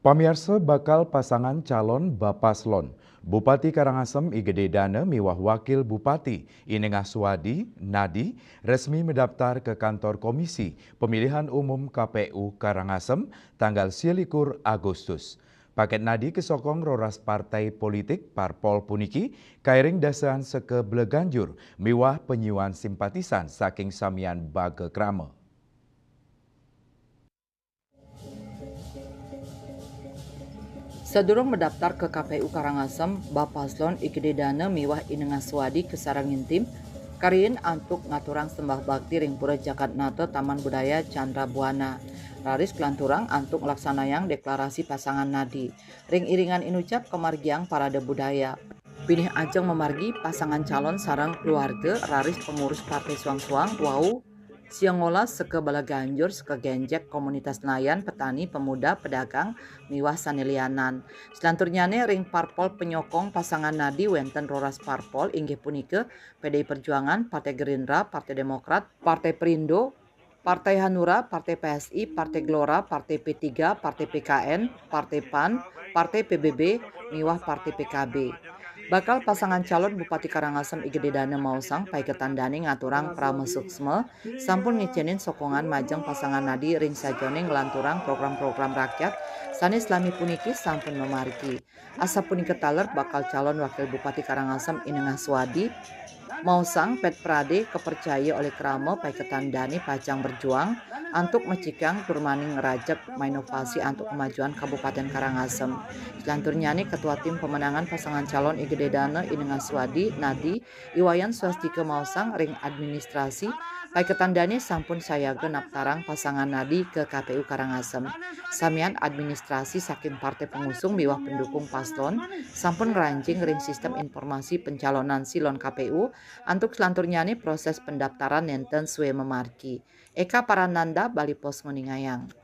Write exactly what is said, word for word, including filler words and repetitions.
Pamiarsa, bakal pasangan calon Bapaslon, Bupati Karangasem I Gede Dana miwah Wakil Bupati I Nengah Suwadi, Nadi, resmi mendaptar ke kantor Komisi Pemilihan Umum K P U Karangasem tanggal sialikur Agustus. Paket nadi kesokong roras partai politik parpol puniki kairing dasaan seka beleganjur miwah penyuan simpatisan saking samian baga krama. Sadurung mendaptar ke K P U Karangasem, Bapaslon I Gede Dana miwah I Nengah Suwadi kasarengin tim kariin antuk ngaturang sembah bakti ring Pura Jagatnata Taman Budaya Chandra Buana. Raris kalanturang antuk nglaksanayang deklarasi pasangan nadi. Ring iringan inucap kamargiang parade budaya. Pinih ajeng mamargi pasangan calon sareng keluarga raris pengurus partai suang-suang wau siangolas seka beleganjur seka genjek komunitas nelayan, petani, pemuda, pedagang, miwah sane lianan. Selanturnyane ring parpol penyokong pasangan nadi wenten roras parpol inggih punika P D I Perjuangan, Partai Gerindra, Partai Demokrat, Partai Perindo, Partai Hanura, Partai P S I, Partai Gelora, Partai P tiga, Partai P K N, Partai pan, Partai P B B, miwah Partai P K B. Bakal pasangan calon Bupati Karangasem I Gede Dana maosang paiketan dane ngaturang parama suksma, sampun ngicenin sokongan majeng pasangan nadi ring sajeroning nglanturang program-program rakyat sane salami puniki sampun mamargi. Asapunika taler bakal calon Wakil Bupati Karangasem I Nengah Suwadi maosang ped prade kapercaya olih krama paiketan dane pacang berjuang antuk mecikang tur mani ngrajeg mainovasi antuk kemajuan Kabupaten Karangasem. Selanturnyane Ketua Tim Pemenangan Pasangan Calon I Gede Dana I Nengah Suwadi, Nadi, I Wayan Swastika maosang ring administrasi paiketan dane sampun sayaga naptarang pasangan nadi ke K P U Karangasem. Samian administrasi saking partai pengusung miwah pendukung paslon sampun ngranjing ring sistem informasi pencalonan silon K P U, antuk selanturnyane proses pendaftaran nenten sue mamargi. Eka Parananda, Bali Post nguningayang.